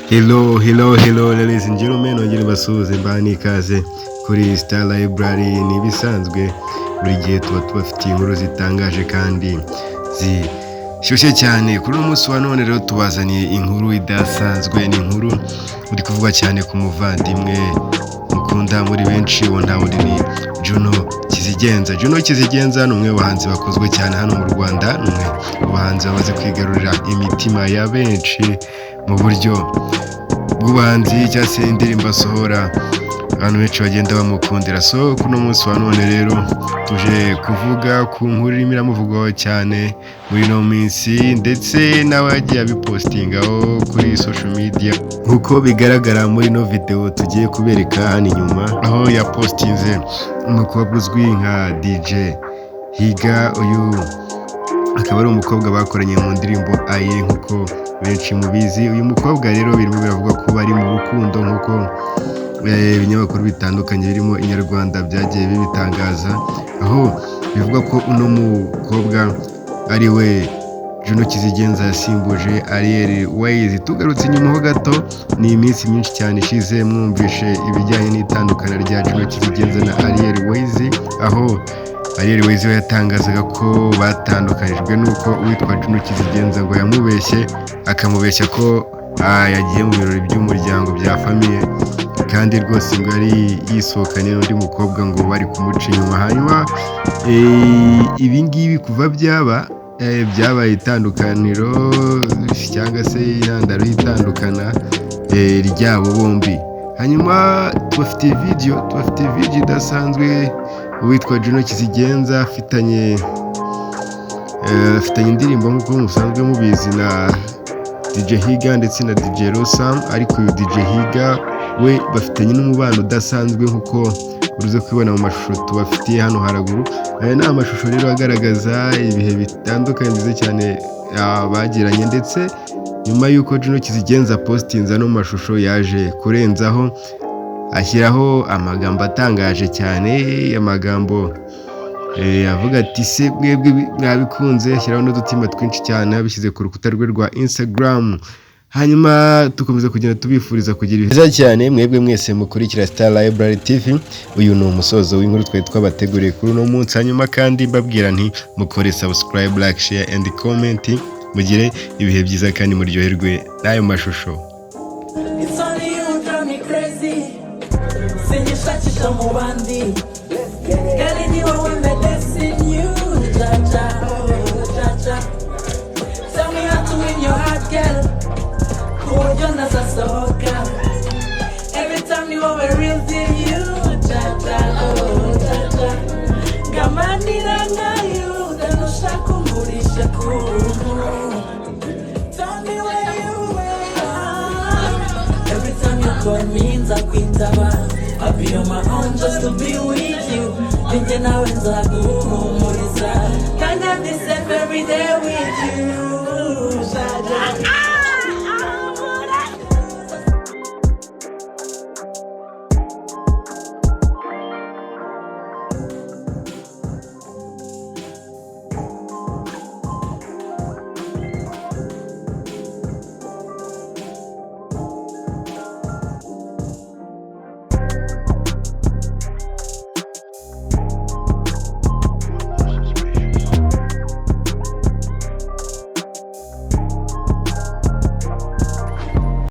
Hello, hello, hello, ladies and gentlemen, nongere mbasuhuze, mbaha n'ikaze kuri Star Library. Ni ibisanzwe, buri gihe tuba tubafitiye inkuru zitangaje kandi zishyushye cyane. Kuri uno munsi wa none rero tubazaniye inkuru idasanzwe, ni inkuru iri kuvugwa cyane ku muvandimwe mukunda muri benshi, uwo nta wundi ni Juno Kizigenza. Juno Kizigenza ni umwe mu bahanzi bakunzwe cyane hano mu Rwanda, ni umwe mu bahanzi bamaze kwigarurira imitima ya benshi mu buryo bw'ubuhanzi cyangwa se indirimbo asohora, abantu benshi bagenda bamukundira. So kuno munsi wa none rero tuje kuvuga ku nkuru irimo iramuvugwaho cyane muri ino minsi, ndetse nawe yagiye abipostingaho kuri social media, nk'uko bigaragara muri ino video tugiye kubereka hano inyuma, aho yapostinze umukobwa uzwi nka DJ Higa. Uyu akaba ari umukobwa bakoranye mu ndirimbo Aye, nk'uko benshi mubizi. Uyu mukobwa rero birimo biravugwa ko bari mu rukundo, nk'uko ibinyamakuru bitandukanye birimo Inyarwanda byagiye bibitangaza, aho bivuga ko uno mukobwa ari we Juno Kizigenza yasimbuje Ariel Wayz. Tugarutse inyuma ho gato, ni iminsi myinshi cyane ishize mwumvishe ibijyanye n'itandukana rya Juno Kizigenza na Ariel Wayz, aho Ariel Wayz we yatangazaga ko batandukanijwe n'uko uwitwa Juno Kizigenza ngo yamubeshye, akamubeshya ko yagiye mu birori by'umuryango bya famille, kandi rwose ngo yari yisohokanye n'undi mukobwa, ngo bari kumuca inyuma. Hanyuma ibi ngibi kuva byaba, byabaye itandukaniro cyangwa se intandaro y'itandukana ryabo bombi. Hanyuma tubafitiye video idasanzwe uwitwa Juno Kizigenza afitanye indirimbo, nk'uko musanzwe mubizi, na DJ Higa ndetse na DJ Rosam. Ariko uyu DJ Higa we bafitanye n'umubano udasanzwe, nk'uko uruze kubibona mu mashusho tubafitiye hano haraguru. Aya ni amashusho rero agaragaza ibihe bitandukanye byiza cyane bagiranye, ndetse nyuma y'uko Juno Kizigenza postinze ano mashusho, yaje kurenzaho ashyiraho amagambo atangaje cyane, amagambo avuga ati: "Se mwebwe mwabikunze?" Ashyiraho n'udutima twinshi cyane, abishyize ku rukuta rwe rwa Instagram. Hanyuma dukomeza kugenda tubifuriza kugira ibihe byiza cyane, mwebwe mwese mukurikira Star Library TV. Uyu ni umusozo w'inkuru twari twabateguriye kuri uno munsi. Hanyuma kandi mbabwira nti mukore subscribe, like, share and comment. Mugire ibihe byiza kandi muryoherwe n'ayo mashusho. It's only you drive me crazy. Sinyishakisha mu bandi. Girl, ni wowe medicine, you cha cha, oh cha cha. Tell me how to win your heart, girl. Ku buryo ntazasohoka. Every time ni wowe real deal, you cha cha, oh cha cha. Ngamanira nkayo, udanushaka ungurisha kuntu. Tell me where you are. Every time you call me, nzakwitaba. I'll be on my own just to be with you. Ninjye nawe nzaguhumuriza. Kandi I'm the same every day with you.